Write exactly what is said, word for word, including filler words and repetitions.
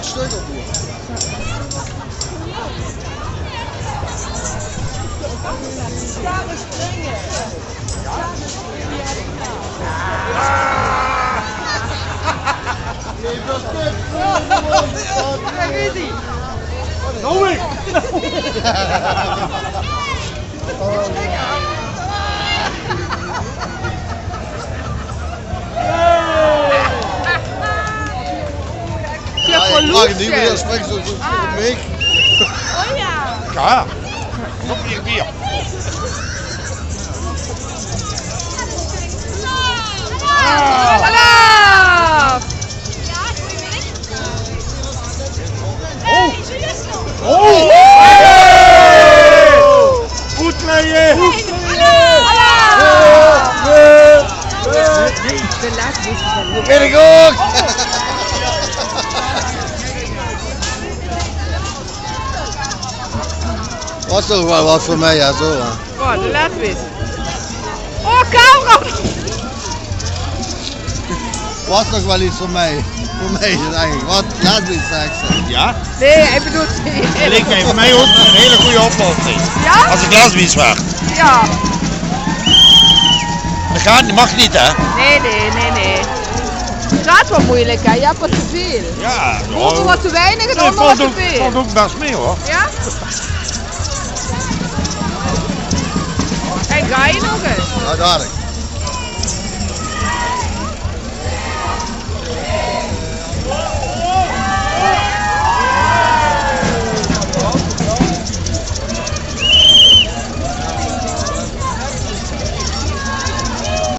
Stuk op, hoor. Ja, ik mag het niet meer, spring zo, zo, zo, Mick. Oh ja. Ja. Nog meer bier. Alaaf! Oh! Oh! Good player! Alaaf! Weet ik ook! Was toch wel wat voor mij, ja, zo, hè. Oh, de lat wis. Oh, camera! Was nog wel iets voor mij. Voor mij is het eigenlijk. Wat? Ja, zoiets, zeg ze. Ja? Nee, hij bedoelt niet. En ik geef mij ook een hele goede oplossing. Ja? Als ik laswies werd. Ja. Dat gaat, dat mag niet, hè? Nee, nee, nee, nee. Dat is wel moeilijk, hè? Je hebt er te veel. Ja, de ene wat te weinig en de andere wat te veel. Valt ook best mee, hoor. Ja? En ga je nog eens? Nou, dadelijk.